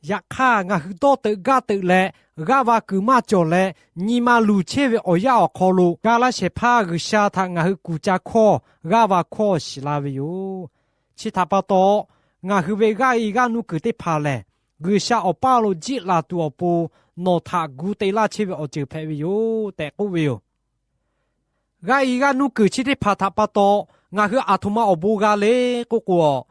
Yaꞈ hk'aˇ, ngaˬ hui dawˇ teuꞈ gaˇ teuꞈ leh g'aˇ va kuiˬ maˇ cawˬ leh nyi ma luˬ chehˇ ve awˬ yanˇ awˬ hk'aw lo, ga laˇ shehˍ hpaˇ G'uiˬsha htaꞈ ngaˬ hui kuˬ ca hkawˇ g'aˇ va hkawˇ shiˍ la ve yoˬ. Chi htaꞈ pa taw, ngaˬ hui ve g'aˇ i g'aˇ nuˇ kuiˬ teˇ hpaˍ lehˬ, G'uiˬsha awˬ paˇ lo jiˆ laˬ tuˬ awˬ pon nawˬ htaꞈ gu te laˇ chehˇ ve awˬ ceuˬ hpehꞈ ve yoˬ tehꞈ k'oˆ ve yoˬ. G'aˇ e g'aˇ nuˇ kuiˬ chi teˇ hpaˍ htaꞈ pa taw, ngaˬ hui aˬ htoꞈ ma awˬ bon g'a le k'oˆ k'o,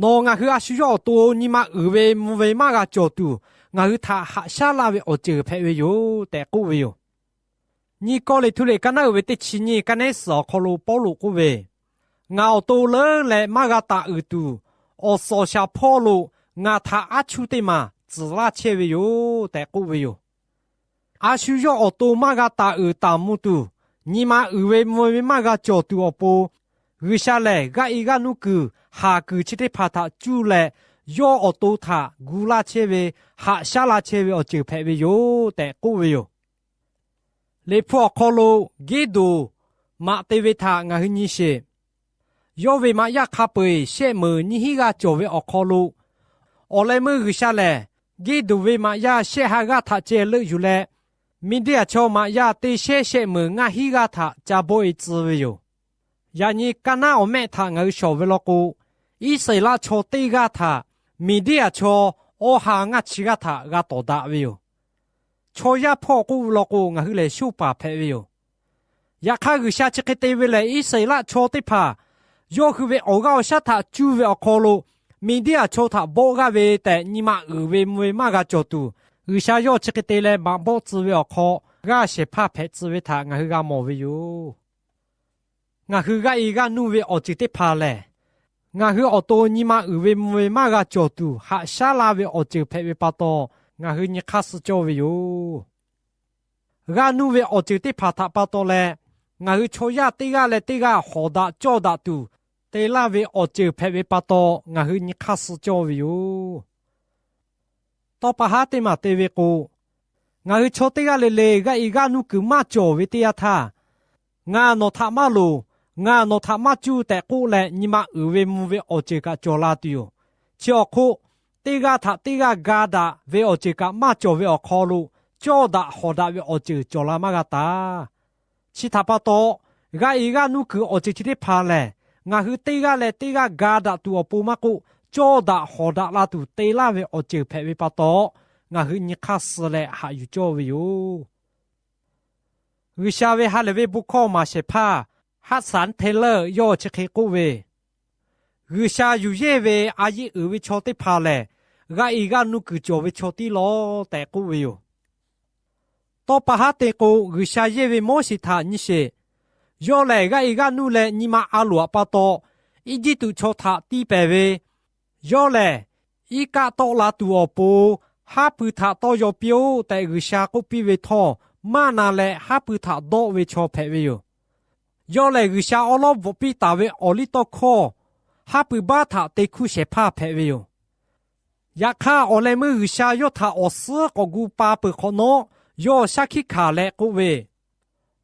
nawˬ ngaˬ hui a shu yawˇ awˬ to nyi ma uiˍ ve mvuh ve maˇ g'a cawˬ tuˬ, ngaˬ hui htaꞈ haꞈ shaˉ laˇ ve awˬ ceuˬ hpehꞈ ve yoˬ tehꞈ k'oˆ ve yoˬ. Nyi Kawˇrenˍhtuˆ liꞈ ka naˉ uiˍ ve teˇ chi nyiˇ ka nehˉ suhˍ awˬ hk'aw lo Pawˇluꞈ k'oˆ ve, Ngaˬ awˬ to leuˉ leh maˇ g'a taˍ uiˍ tuˬ, awˬ suhˍ awˬ shaˍ hpawˇ lo ngaˬ htaꞈ aˉ chuˇ teˇ maˬ tcuhˍ laˇ chehˇ ve yoˬ tehꞈ k'oˆ ve yoˬ. A shu yawˇ awˬ to maˇ g'a taˍ uiˍ taˍ mvuh tuˬ, nyi ma uiˍ ve mvuh ve maˇ g'a cawˬ tuˬ awˬ pon, G'uiˬsha lehˬ g'aˇ e g'aˇ nuˇ kuiˬ haˍ kuiˬ chi teˇ hpaˍ htaꞈ cuˇ leh, yawˇ awˬ to htaꞈ gu laˇ chehˇ ve, haꞈ shaˉ laˇ chehˇ ve awˬ ceuˬ hpehꞈ ve yoˬ tehꞈ k'oˆ ve yoˬ. Liꞈ hpu awˬ hk'aw lo Geˇdoˬ maꞈ te ve htaꞈ ngaˬ hui nyi sheˍ. Yawˇ ve maꞈ yaˇ hk'a peu-eˬ shehˆ meunˍ nyiˇ hinˉ g'aˇ cawˬ ve awˬ hk'aw lo, awˬ leh meuˇ G'uiˬsha lehˬ Geˇdoˬ ve maꞈ yaˇ shehˆ ha g'aˇ htaꞈ ceh leuˆ yuˬ leh, Miˍdiˇaˬ chaw maꞈ yaˇ teˇ shehˉ shehˆ meunˍ ngaˇ hinˉ g'aˇ htaꞈ ca bawˆ e tcuh ve yoˬ. Yaꞈ nyi ka naˉ awˬ mehˆ htaꞈ ngaˬ hui shawˍ ve law k'o, Iˉsaˍreˍlaˆ chaw teˇ g'aˇ htaꞈ Miˍdiˇaˬ chaw awˇ ha ngaˇ chi g'aˇ htaꞈ g'a tawˍ daꞈ ve yoˬ. Chaw yaˇ hpawˇ k'oˆ ve law k'o, ngaˬ hui lehˬ shoˇ paˍ hpehꞈ ve yoˬ. Yaꞈ hk'aˇ, G'uiˬsha chi hk'e te ve lehˬ, Iˉsaˍreˍlaˆ chaw teˇ hpaˍ yawˇ hui ve awˬ g'aˇ awˬ shaˉ htaꞈ cuˇ ve awˬ hk'aw lo Miˍdiˇaˬ chaw htaꞈ bawˆ g'aˇ ve tehꞈ nyi ma uiˍ ve mvuh ve maˇ g'a cawˬ tuˬ, G'uiˬsha yawˇ chi hk'e te leh maꞈ bawˆ tcuh ve awˬ hk'aw, g'aˇ shehˍ hpaˇ hpehꞈ tcuh ve htaꞈ ngaˬ hui g'a mawˬ ve yoˬ. Ngaˬ hui g'aˇ e g'aˇ nuˇ ve awˬ ceuˬ teˇ hpaˍ lehˬ, ngaˬ hui awˬ to nyi ma uiˍ ve mvuh ve maˇ g'a cawˬ tuˬ haꞈ shaˉ laˇ ve awˬ ceuˬ hpehꞈ ve pa taw, ngaˬ hui nyi hk'aˇ suh cawˇ ve yoˬ. G'aˇ nuˇ ve awˬ ceuˬ teˇ hpaˍ htaꞈ pa taw leh, ngaˬ hui chaw yaˇ teˇ g'aˇ leh teˇ g'aˇ hawˍ daꞈ cawˇ daꞈ tuˬ te laˇ ve awˬ ceuˬ hpehꞈ ve pa taw, ngaˬ hui nyi hk'aˇ suh cawˇ ve yoˬ. Tawˇ pa haˉ teˇ maˬ te ve k'o, ngaˬ hui chaw teˇ g'aˇ le le g'aˇ e g'aˇ nuˇ kuiˬ maˇ cawˬ ve teˇ yanˇ htaˇ, ngaˬ nawˬ htaꞈ maˇ loˍ, ngaˬ nawˬ htaꞈ maˇ cuˇ tehꞈ k'oˆ leh, nyi ma uiˍ ve mvuh ve awˬ ceuˬ kaꞈ cawˬ la tuˬ yoˬ. Chi awˬ hk'oˆ, teˇ g'aˇ htaꞈ teˇ g'aˇ ga daꞈ ve awˬ ceuˬ kaꞈ maˇ cawˬ ve awˬ hk'aw lo, cawˇ daꞈ hawˍ daꞈ ve awˬ ceuˬ cawˬ la maˇ g'a taˍ. Chi htaꞈ pa taw, g'aˇ e g'aˇ nuˇ kuiˬ awˬ ceuˬ chi teˇ hpaˍ lehˬ, ngaˬ hui teˇ g'aˇ leh teˇ g'aˇ ga daꞈ tuˬ awˬ pon maˇ k'oˆ, cawˇ daꞈ hawˍ daꞈ la tuˬ te laˇ ve awˬ ceuˬ hpehꞈ ve pa taw, ngaˬ hui nyi hk'aˇ suh leh haꞈ yuˬ cawˇ ve yoˬ. G'uiˬsha ve ha lehˬ ve bon hkawˇ maˍ shehˍ hpaˇ Hudson Taylor yawˇ chi hk'e k'oˆ ve, G'uiˬsha yuˬ yehˇ ve a yeˆ uiˍ ve chaw teˇ hpaˍ lehˬ, g'aˇ e g'aˇ nuˇ kuiˬ cawˬ ve chaw tiˉ law tehꞈ k'oˆ ve yoˬ. Tawˇ pa haˉ te k'o, G'uiˬsha yehˇ ve Moˉseˍ htaꞈ nyi sheˍ. Yawˇ lehˬ g'aˇ e g'aˇ nuˇ leh nyi ma a loˍ htaꞈ pa taw, Eˇjiˇtuꞈ chaw htaꞈ tiˇ pehˍ ve, yawˇ lehˬ iˉ kaˆ tawˆ la tuˬ awˬ pon, haˉ pui htaꞈ tawˇ yaw piˇ-oˆ tehꞈ G'uiˬsha k'oˆ piˇ ve htawˇ, maˇ na leh haˉ pui htaꞈ dawˆ ve chaw hpehꞈ ve yoˬ. Yawˇ lehˬ G'uiˬsha awˉ lawˉ bvuhꞈ piˇ taˍ ve awˬliˇtawˇhkawˇ haˉ pui baˆ htaꞈ te hkuˇ shehˍ hpaˇ hpehꞈ ve yoˬ. Yaꞈ hk'aˇ, awˬ leh meuˇ G'uiˬsha yawˇ htaꞈ awˬ suhˉ k'awꞈ gu pa peuˬ hk'awꞈ nawˉ, yawˇ shaˉ hkiˆ hkanˍ leh k'oˆ ve,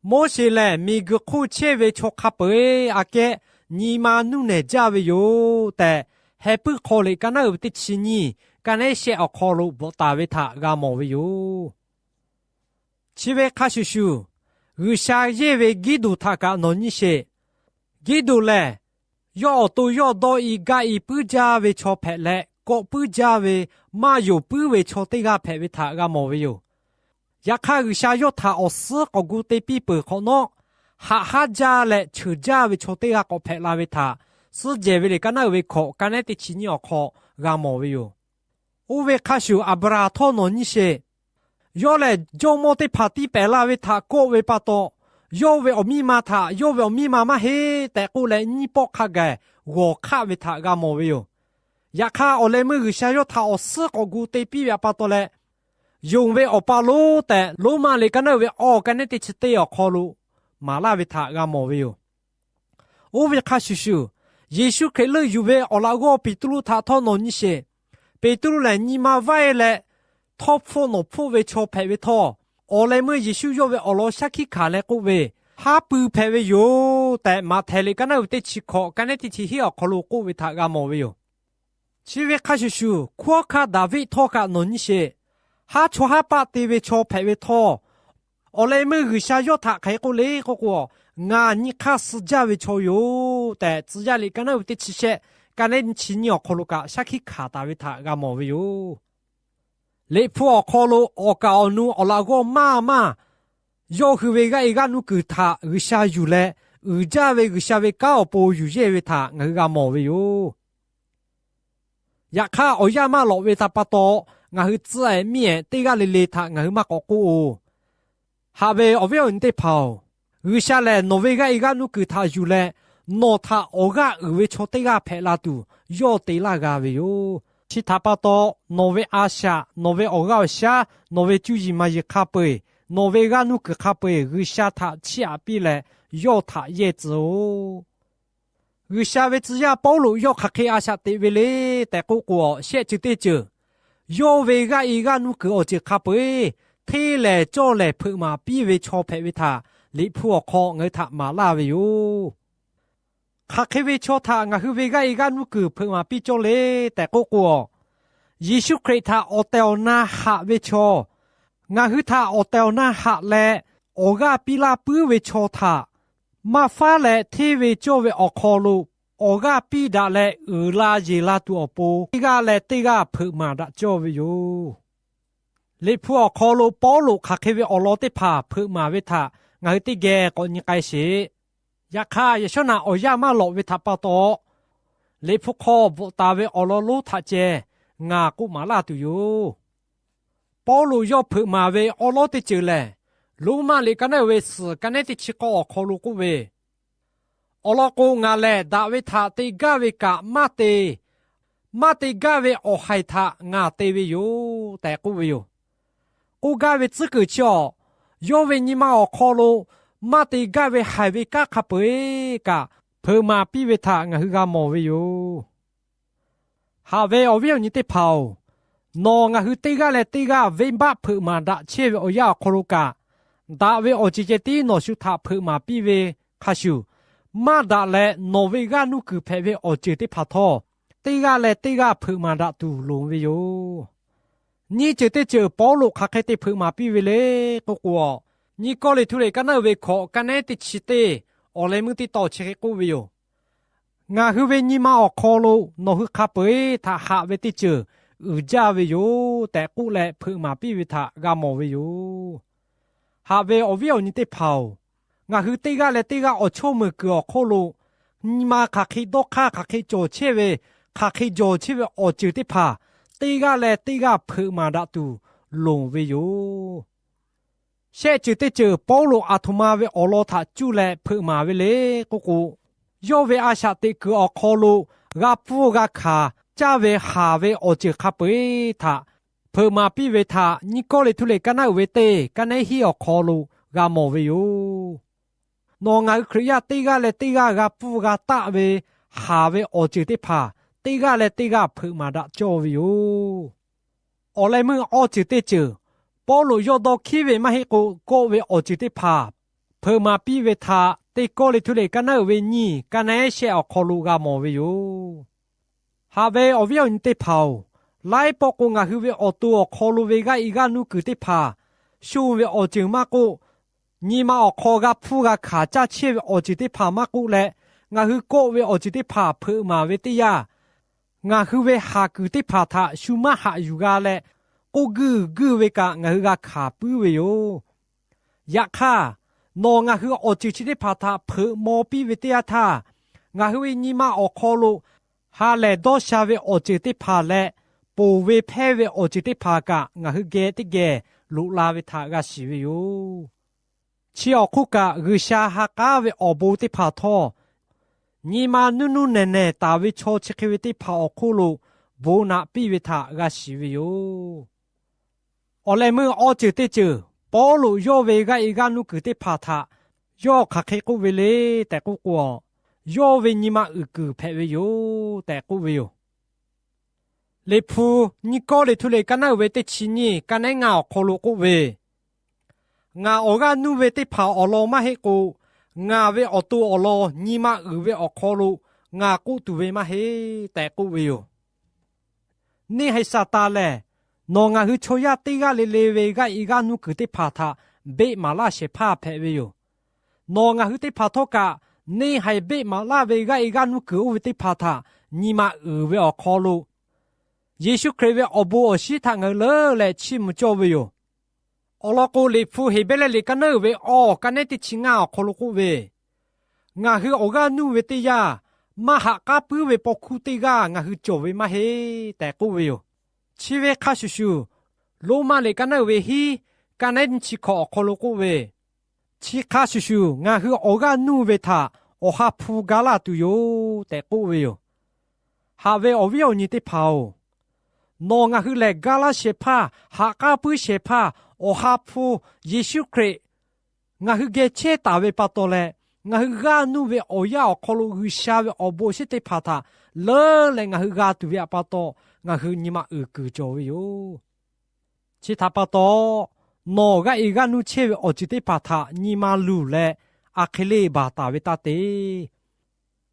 Moˉseˍ lehˬ miˬguiˬ hk'oˆ chehˇ ve chaw hk'a peu-eˬ aꞈ kehˉ nyi ma nuˇ nehˬ jaˇ ve yoˬ tehꞈ, Heh puiˉ hk'aw liꞈ ka naˉ uiˍ ve teˇ chi nyiˇ ka nehˉ shehˆ awˬ hk'aw lo bvuhꞈ taˍ ve htaꞈ g'a mawˬ ve yoˬ. Chi ve hk'a shuˍ shuˍ, G'uiˬsha yehˇ ve Giˇdoˍ htaꞈ kaꞈ nawˬ nyi sheˍ. Giˇdoˍ lehˬ, yawˇ awˬ to yawˇ dawˇ i gaˇ i puiˉ jaˇ ve chaw hpehꞈ leh, kawˆ puiˉ jaˇ ve, maˇ yonˍ puiˉ ve chaw teˇ g'aˇ hpehꞈ ve htaꞈ g'a mawˬ ve yoˬ. Yaꞈ hk'aˇ, G'uiˬsha yawˇ htaꞈ awˬ suhˉ k'awꞈ gu te piˇ peuˬ hk'awꞈ nawˉ, haꞈ haˉ jaˇ leh cheuˬ jaˇ ve chaw teˇ g'aˇ k'awꞈ hpehꞈ la ve htaꞈ Suhˉ jehˬ ve liꞈ ka naˉ uiˍ ve hkawꞈ ka nehˉ teˇ chi nyiˇ awˬ hk'aw g'a mawˬ ve yoˬ. Oˇ ve hk'a shuˍ, Aˍbraˍhanˍ htawˇ nawˬ nyi sheˍ. Yawˇ lehˬ, jawˇmawˇ teˇ hpaˍ tiˇ pehˍ la ve htaꞈ kawˆ ve pa taw, yawˇ ve awˬ miˇ ma htaꞈ yawˇ ve awˬ miˇ ma maˇ heˆ tehꞈ k'oˆ leh, nyiˇ pawˆ hk'a gaˬ g'awˬ hk'aˆ ve htaꞈ g'a mawˬ ve yoˬ. Yaꞈ hk'aˇ, awˬ leh meuˇ G'uiˬsha yawˇ htaꞈ awˬ suhˉ k'awꞈ gu te piˇ ve pa taw leh, yonˍ ve awˬ pa lonˉ tehꞈ, Roˉmaꞈ liꞈ ka naˉ uiˍ ve awˬ ka nehˉ teˇ chi teˇ awˬ hk'aw lo maˍ laˇ ve htaꞈ g'a mawˬ ve yoˬ. Oˇ ve hk'a shuˍ shuˍ, Yeˍsuˆ Hkriꞈ leuˆ yuˬ ve awˬ laꞈ g'awˇ Peˍtruˆ htaꞈ htawˇ nawˬ nyi sheˍ. Peˍtruˆ lehˬ, nyi ma vaiˇ leh htawˇ hpfuhˆ nawˬ hpfuhˆ ve chaw hpehꞈ ve htawˇ, awˬ leh meuˇ Yeˍsuˆ yawˇ ve awˬ lawn shaˉ hkiˆ hkanˍ leh k'oˆ ve, Haˉ pui hpehꞈ ve yoˬ tehꞈ, Maꞈhtehˍ liꞈ ka naˉ uiˍ ve teˇ chi hkawꞈ ka nehˉ teˇ chi hiˉ awˬ hk'aw lo k'oˆ ve htaꞈ g'a mawˬ ve yoˬ. Chi ve hk'a shuˍ shuˍ, hkunˉ hawˉ hkanˇ Daˍviˆ htawˇ kaꞈ nawˬ nyi sheˍ. Haˉ chawˇ haˉ paˆ te ve chaw hpehꞈ ve htawˇ, awˬ leh meuˇ G'uiˬsha yawˇ htaꞈ hk'aˬ hk'e k'oˆ le k'oˆ k'o, Ngaˬ nyi hk'aˇ suh jaˇ ve chaw yoˬ tehꞈ, Tcuh yaˇ liꞈ ka naˉ uiˍ ve teˇ chi shehˆ ka nehˉ nyiˇ chi nyiˇ awˬ hk'aw lo kaꞈ shaˉ hkiˆ hkanˍ taˍ ve htaꞈ g'a mawˬ ve yoˬ. Liꞈ hpu awˬ hk'aw lo awˬ kaˍ awˬ nu awˬ laꞈ g'awˇ maˇ maˇ yawˇ hui ve g'aˇ e g'aˇ nuˇ kuiˬ htaꞈ G'uiˬsha yuˬ leh, uiˍ jaˇ ve G'uiˬsha ve kanˉ awˬ pon yuˬ yehˇ ve htaꞈ ngaˬ hui g'a mawˬ ve yoˬ. Yaꞈ hk'aˇ, awˬ yanˇ maˇ lawꞈ ve htaꞈ pa taw, ngaˬ hui tcuh ehˍ miˇ ehˍ teˇ g'aˇ le le htaꞈ ngaˬ hui maˇ k'awꞈ k'oˆ oˬ. Haꞈ ve awˬ viˉ awˬ nyi teˇ hpaˍ-oˬ, G'uiˬsha lehˬ nawˬ ve g'aˇ e g'aˇ nuˇ kuiˬ htaꞈ yuˬ leh, nawˬ htaꞈ awˬ g'aˇ uiˍ ve chaw teˇ g'aˇ hpehꞈ la tuˬ yawˇ te laˇ g'a ve yoˬ. Chi htaꞈ pa taw, nawˬ ve a shaꞈ, nawˬ ve awˬ g'aˇ awˬ shaˉ, nawˬ ve cuˇ yiˍ maˍ yiˍ hk'a peu-eˬ, nawˬ ve g'aˇ nuˇ kuiˬ hk'a peu-eˬ G'uiˬsha htaꞈ chiˇ aꞈ piˇ leh, yawˇ htaꞈ yehˇ tcuh oˬ. G'uiˬsha ve tcuh yaˇ Pawˇluꞈ yawˇ hk'aˬ hk'e a shaꞈ teꞈ ve le tehꞈ k'oˆ k'o, shehˆ ceuˬ teˇ ceuˬ, yawˇ ve g'aˇ e g'aˇ nuˇ kuiˬ awˬ ceuˬ hk'a peu-eˬ hteˇ lehˍ cawˇ lehˍ hpeuꞈ maˍ piˇ ve chaw hpehꞈ ve htaꞈ Liꞈ hpu awˬ hk'aw ngaˬ hui htaꞈ maˍ laˇ ve yoˬ. Hk'aˬ hk'e ve chaw htaꞈ ngaˬ hui ve g'aˇ e g'aˇ nuˇ kuiˬ hpeuꞈ maˍ piˇ cawˇ le tehꞈ k'oˆ k'o, Yeˍsuˆ Hkriꞈ htaꞈ awˬ tehˬ awˬ na haꞈ ve chaw, ngaˬ hui htaꞈ awˬ tehˬ awˬ na haꞈ leh, awˬ g'aˇ piˇ laˇ puiˉ ve chaw htaꞈ maˇ faˉ leh hteˇ ve cawˇ ve awˬ hk'aw lo awˬ g'aˇ piˇ daꞈ leh uiˍ la yeˬ la tuˬ awˬ pon, teˇ g'aˇ leh teˇ g'aˇ hpeuꞈ maˍ daꞈ cawˇ ve yoˬ. Liꞈ hpu awˬ hk'aw lo Pawˇluꞈ hk'aˬ hk'e ve awˬ lawn teˇ hpaˍ hpeuꞈ maˍ ve htaꞈ ngaˬ hui teˇ geh k'awꞈ nyi k'ai sheˍ. Yaꞈ hk'aˇ, yaꞈ shawˉ naꞈ awˬ yanˇ maˇ lawꞈ ve htaꞈ pa taw, Liꞈ hpu hk'aw bvuhꞈ taˍ ve awˬ lawn lonˉ htaꞈ ceh ngaˬ k'oˆ maˍ laˇ tuˬ yoˬ. Pawˇluꞈ yawˇ hpeuꞈ maˍ ve awˉ lawˉ teˇ ceuˬ lehˬ, Roˉmaꞈ liꞈ ka naˉ uiˍ ve suhˍ ka nehˉ teˇ chi k'awˇ awˬ hk'aw lo k'oˆ ve, Awˬ lawn k'o, ngaˬ lehˬ daꞈ ve htaꞈ te gaˇ ve kaꞈ maˇ te, maˇ te gaˇ ve awˬ haiˬ htaꞈ ngaˬ te ve yoˬ tehꞈ k'oˆ ve yoˬ. K'oˆ gaˇ ve tcuhˉ kuiˬ chi awˬ, yawˇ ve nyi ma awˬ hk'aw lo maˇ te gaˇ ve haiˬ ve kanˉ hk'a peu-eˬ kaꞈ hpeuꞈ maˍ piˇ ve htaꞈ ngaˬ hui g'a mawˬ ve yoˬ. Haꞈ ve awˬ viˉ awˬ nyi teˇ hpaˍ-oˬ, nawˬ ngaˬ hui teˇ g'aˇ leh teˇ g'aˇ venˇbaˆ hpeuꞈ maˍ daꞈ chehˇ ve awˬ yanˇ awˬ hk'aw lo kaꞈ, daꞈ ve awˬ ceuˬ ceh tiˉ nawˬ shu htaꞈ hpeuꞈ maˍ piˇ ve hk'a shuˍ, maˇ daꞈ leh nawˬ ve g'aˇ nuˇ kuiˬ hpehꞈ ve awˬ ceuˬ teˇ hpaˍ htawˇ, teˇ g'aˇ leh teˇ g'aˇ hpeuꞈ maˍ daꞈ tuˬ loˍ ve yoˬ. Nyiˇ ceuˬ teˇ ceuˬ Pawˇluꞈ hk'aˬ hk'e te hpeuꞈ maˍ piˇ ve le k'oˆ k'o, Nyiˇ Kawˇrenˍhtuˆ liꞈ ka naˉ uiˍ ve hkawꞈ ka nehˉ teˇ chi teˇ awˬ leh meuˇ teˇ taw chi hk'e k'oˆ ve yoˬ. Ngaˬ hui ve nyi ma awˬ hk'aw lo nawˬ hui hk'a peu-eˬ htaꞈ haꞈ ve teˇ ceuˬ uiˍ jaˇ ve yoˬ tehꞈ k'oˆ leh hpeuꞈ maˍ piˇ ve htaꞈ g'a mawˬ ve yoˬ. Haꞈ ve awˬ viˉ awˬ nyi teˇ hpaˍ-oˬ, ngaˬ hui teˇ g'aˇ leh teˇ g'aˇ awˬ chawˇ meuˍ kuiˬ awˬ hk'oˆ lo nyi ma hk'aˬ hk'e dawˇ hk'aˇ, hk'aˬ hk'e cawˬ chehˇ ve, hk'aˬ hk'e jawˬ chehˇ ve awˬ ceuˬ teˇ hpaˍ, teˇ g'aˇ leh teˇ g'aˇ hpeuꞈ maˍ daꞈ tuˬ loˍ ve yoˬ. Shehˆ ceuˬ teˇ ceuˬ Pawˇluꞈ aˬ htoꞈ ma ve awˬ lawn htaꞈ cuˇ leh hpeuꞈ maˍ ve le k'oˆ k'o, yawˇ ve a shaꞈ teꞈ kuiˬ awˬ hk'aw lo g'a pfuhˇ g'a hkanˍ caˇ ve haˍ ve awˬ ceuˬ hk'a peu-eˬ htaꞈ hpeuꞈ maˍ piˇ ve htaꞈ Nyiˇ Kawˇrenˍhtuˆ liꞈ ka naˉ uiˍ ve teˇ ka nehˉ hiˉ awˬ hk'aw lo g'a mawˬ ve yoˬ. Nawˬ ngaˬ hui Hkriꞈ yaˇ teˇ g'aˇ leh teˇ g'aˇ g'a pfuhˇ g'a taˆ ve haˍ ve awˬ ceuˬ teˇ hpaˍ, teˇ g'aˇ leh teˇ g'aˇ hpeuꞈ maˍ daꞈ cawˇ ve yoˬ. Awˬ leh meuˇ awˬ ceuˬ teˇ ceuˬ, Pawˇluꞈ yawˇ dawˇ hkiˉ ve maˇ heˆ k'o kawˆ ve awˬ ceuˬ teˇ hpaˍ hpeuꞈ maˍ piˇ ve htaꞈ Teˇ Kawˇrenˍhtuˆ liꞈ ka naˉ uiˍ ve nyiˇ ka nehˉ shehˆ awˬ hk'aw lo g'a mawˬ ve yoˬ. Haꞈ ve awˬ viˉ awˬ nyi teˇ hpaˍ-oˬ, laiˉ pawˆ k'o ngaˬ hui ve awˬ to awˬ hk'aw lo ve g'aˇ e g'aˇ nuˇ kuiˬ teˇ hpaˍ, shonˇ ve awˬ ceuˬ maˇ k'oˆ, nyi ma awˬ hk'aw g'a hpfuhˇ g'a hkanˍ caˇ chehˇ ve awˬ ceuˬ teˇ hpaˍ maˇ k'oˆ leh, ngaˬ hui kawˆ ve awˬ ceuˬ teˇ hpaˍ hpeuꞈ maˍ ve teˇ yanˇ, ngaˬ hui ve haˍ kuiˬ teˇ hpaˍ htaꞈ shu maˇ haꞈ yuˬ g'a leh, k'oˆ guiˇ guiˇ ve kaꞈ ngaˬ hui g'a hkanˍ puiˉ ve yoˬ. Yaꞈ hk'aˇ, nawˬ ngaˬ hui awˬ ceuˬ chi teˇ hpaˍ htaꞈ hpeuꞈ maw piˇ ve teˇ yanˇ htaˇ, ngaˬ hui ve nyi ma awˬ hk'aw lo ha lehˬ dawˇ sha ve awˬ ceuˬ teˇ hpaˍ leh, ponˬ ve hpehˇ ve awˬ ceuˬ teˇ hpaˍ kaꞈ ngaˬ hui geh teˇ geh loꞈ la ve htaꞈ g'a shiˍ ve yoˬ. Chi awˬ hk'oˆ kaꞈ, G'uiˬsha ha k'aˉ ve awˬ bon teˇ hpaˍ htawˇ, nyi ma nuˇ nuˇ nehˬ nehˬ taˍ ve chaw chi hk'e ve teˇ hpaˍ awˬ hk'oˆ lo bon naꞈ piˇ ve htaꞈ g'a shiˍ ve yoˬ. Awˬ leh meuˇ awˬ ceuˬ teˇ ceuˬ, Pawˇluꞈ yawˇ ve g'aˇ e g'aˇ nuˇ kuiˬ teˇ hpaˍ htaꞈ yawˇ hk'aˬ hk'e k'oˆ ve le tehꞈ k'oˆ k'o, yawˇ ve nyi ma uiˍ kuiˬ hpehꞈ ve yoˬ tehꞈ k'oˆ ve yoˬ. Liꞈ hpu Nyiˇ Kawˇrenˍhtuˆ liꞈ ka naˉ uiˍ ve teˇ chi nyiˇ ka nehˉ ngaˇ awˬ hk'aw lo k'oˆ ve, Ngaˬ awˬ g'aˇ nuˇ ve teˇ hpaˍ awˬ lawn maˇ heˆ k'o, ngaˬ ve awˬ to awˬ lawn nyi ma uiˍ ve awˬ hk'aw lo ngaˬ k'oˆ tuˬ ve maˇ heˆ tehꞈ k'oˆ ve yoˬ. Neˇ haiˬ Saˍtanˍ lehˬ, nawˬ ngaˬ hui chaw yaˇ teˇ g'aˇ le le ve g'aˇ e g'aˇ nuˇ kuiˬ teˇ hpaˍ htaꞈ beˆ maˍ laˇ shehˍ hpaˇ hpehꞈ ve yoˬ. Nawˬ ngaˬ hui teˇ hpaˍ htawˇ kaꞈ, neˇ haiˬ beˆ maˍ laˇ ve g'aˇ e g'aˇ nuˇ kuiˬ oˇ ve teˇ hpaˍ htaꞈ nyi ma uiˍ ve awˬ hk'aw lo, Yeˍsuˆ Hkriꞈ ve awˬ bon awˬ shinˉ htaꞈ ngaˬ hui leuˉ leh chiˇ mvuh cawˇ ve yoˬ. Awˬ lawn k'o, Liꞈ hpu Heˍbrehˇ liꞈ ka naˉ uiˍ ve awˬ ka nehˉ teˇ chi ngaˇ awˬ hk'aw lo k'oˆ ve, Ngaˬ hui awˬ g'aˇ nuˇ ve teˇ yanˇ, maˇ haꞈ k'aˉ puiˉ ve paw hkuˇ teˇ g'aˇ ngaˬ hui cawˬ ve maˇ heˆ tehꞈ k'oˆ ve yoˬ. Chi ve hk'a shuˍ shuˍ, Roˉmaꞈ liꞈ ka naˉ uiˍ ve hiˉ, ka nehˉ nyiˇ chi hkawꞈ awˬ hk'aw lo k'oˆ ve, Chi hk'a shuˍ shuˍ, ngaˬ hui awˬ g'aˇ nuˇ ve htaꞈ awˬ ha hpu ga laˇ tuˬ yoˬ tehꞈ k'oˆ ve yoˬ. Haꞈ ve awˬ viˉ awˬ nyi teˇ hpaˍ-oˬ, nawˬ ngaˬ hui lehˬ ga laˇ shehˍ hpaˇ, haꞈ k'aˉ puiˉ shehˍ hpaˇ, awˬ ha hpu Yeˍsuˆ Hkriꞈ ngaˬ hui geh chehˇ taˍ ve pa taw leh, ngaˬ hui g'aˇ nuˇ ve awˬ yanˇ awˬ hk'aw lo G'uiˬsha ve awˬ bon awˬ shinˉ teˇ hpaˍ htaꞈ leuˉ leh ngaˬ hui g'a tuˬ ve htaꞈ pa taw, ngaˬ hui nyi ma uiˍ kuiˬ cawˬ ve yoˬ. Chi htaꞈ pa taw, nawˬ g'aˇ e g'aˇ nuˇ chehˇ ve awˬ ceuˬ teˇ hpaˍ htaꞈ nyi ma luˬ leh, a hk'e le baˬ taˍ ve taˇ te.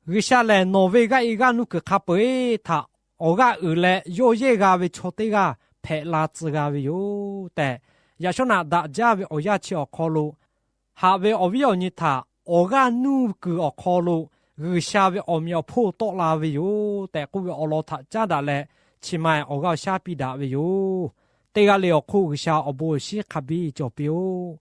G'uiˬsha lehˬ nawˬ ve g'aˇ e g'aˇ nuˇ kuiˬ hk'a peu-eˬ htaꞈ awˬ g'aˇ uiˍ leh yawˇ yehˇ g'a ve chaw teˇ g'aˇ hpehꞈ la tcuh g'a ve yoˬ tehꞈ, yaꞈ shawˉ naꞈ daꞈ jaˇ ve awˬ yanˇ chi awˬ hk'aw lo, haꞈ ve awˬ viˉ awˬ nyi htaꞈ awˬ g'aˇ nuˇ kuiˬ awˬ hk'aw lo G'uiˬsha ve awˬ meꞈ awˬ hponˇ tawˆ la ve yoˬ tehꞈ k'oˆ ve awˬ lawn htaꞈ caˉ daꞈ leh, chi ma awˬ g'aˇ awˬ shaˉ piˇ daꞈ ve yoˬ. Teˇ g'aˇ le awˬ hk'oˆ G'uiˬsha awˬ bon awˬ shinˉ hk'a biˇ cawˬ piˇ-oˆ.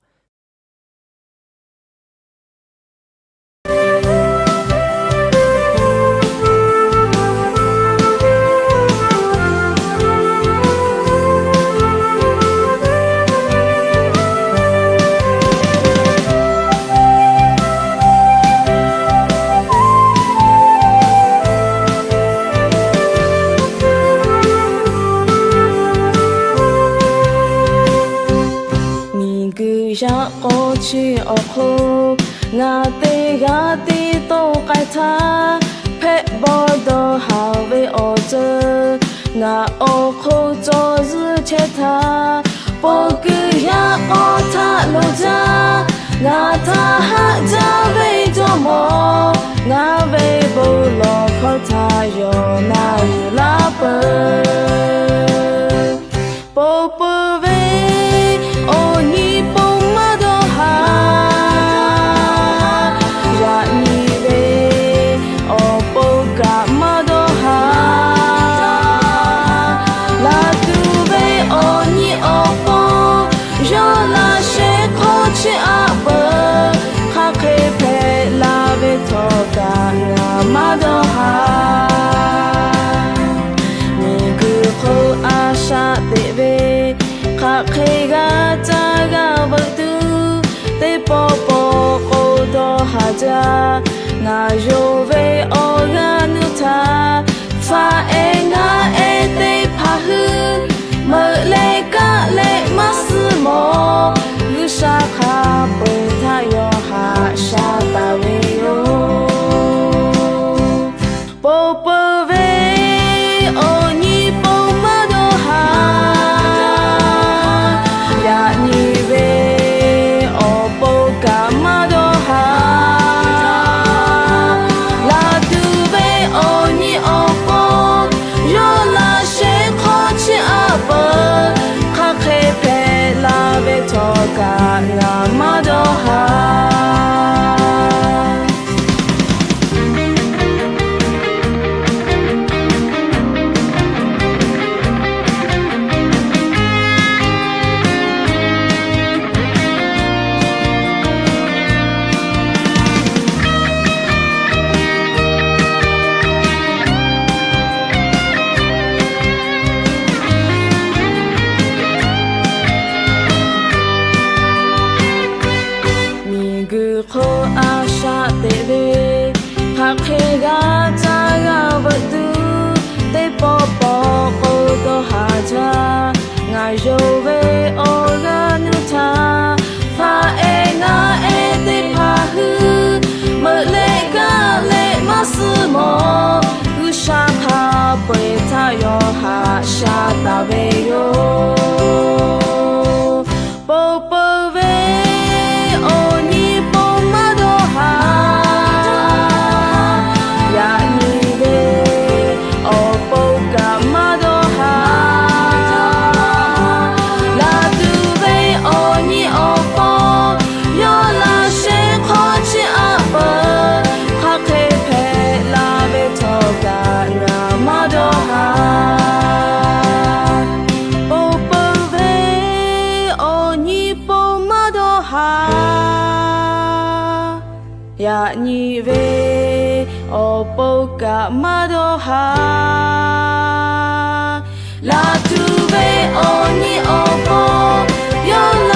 Miˬguiˬ yaꞈ k'aw chi awˬ hk'oˆ ngaˬ teˇ g'aˇ tiˉ tawˆ k'ai htaˇ, hpehꞈ bawˇ dawˇ haˍ ve awˬ ceuˬ ngaˬ awˬ hk'oˆ cawˬ zuhˆ chehˇ htaˇ, paw kuiˬ yaꞈ k'aw htaꞈ loˍ jaˇ. Ngaˬ htaꞈ haꞈ jaˇ ve jawˇmawˇ, ngaˬ ve bon lawˬ hkawˇ htaꞈ yawˬ na yuˬ laˇ peuˬ. Ponˬ peuˬ ve awˬ nyi pon maˇ dawˇ haˍ. Yaꞈ nyi ve awˬ pon kaꞈ maˇ dawˇ haˍ. Laˬ tuˬ ve awˬ nyi awˬ pon yawˇ laꞈ sheh hk'aw chiˇ aꞈ peuˬ. Hk'aˬ hk'e hpehꞈ la ve htawˇ kaꞈ ngaˬ maˇ dawˇ haˍ. Miˬguiˬ hk'oˆ a shaꞈ teꞈ ve, hk'aˬ hk'e g'a caˇ g'a veuꞈ tuˬ, teˇ pawˆ pawˆ k'o dawˇ haˍ jaˇ. Ngaˬ yonˍ ve awˬ g'aˇ nuˇ htaꞈ faˍ ehˍ ngaˆ ehˍ teˇ hpaˍ hui meuꞈ leh kaˆ leh maˇ suh mawˬ. G'uiˬsha hk'a peu-eˬ htaꞈ yawˇ haꞈ sha taˍ ve yoˬ. Ponˬ peuˬ ve awˬ nyi pon maˇ dawˇ haˍ. Yaꞈ nyi ve awˬ pon kaꞈ maˇ dawˇ haˍ. Laˬ tuˬ ve awˬ nyi awˬ pon yawˇ laꞈ sheh hk'aw chiˇ aꞈ peuˬ. Hk'aˬ hk'e hpehꞈ la ve htawˇ kaꞈ ngaˬ maˇ dawˇ haˍ. Miˬguiˬ hk'oˆ a shaꞈ teꞈ ve, hk'aˬ hk'e g'a caˇ g'a veuꞈ tuˬ, teˇ pawˆ pawˆ k'o dawˇ haˍ jaˇ. Ngaˬ yonˍ ve awˬ g'aˇ nuˇ htaꞈ faˍ ehˍ ngaˆ ehˍ teˇ hpaˍ hui meuꞈ leh kaˆ leh maˇ suh mawˬ. G'uiˬsha hk'a peu-eˬ htaꞈ yawˇ haꞈ sha taˍ ve yoˬ. Ponˬ peuˬ ve awˬ nyi pon maˇ dawˇ haˍ. Yaꞈ nyi ve awˬ pon kaꞈ maˇ dawˇ haˍ. Laˬ tuˬ ve awˬ nyi awˬ pon yawˇ laꞈ sheh hk'aw chiˇ aꞈ peuˬ. Hk'aˬ hk'e hpehꞈ la ve htawˇ kaꞈ nyi pon maˇ dawˇ haˍ. Yaꞈ nyi ve awˬ pon kaꞈ maˇ dawˇ haˍ. Laˬ tuˬ ve awˬ nyi awˬ pon yawˇ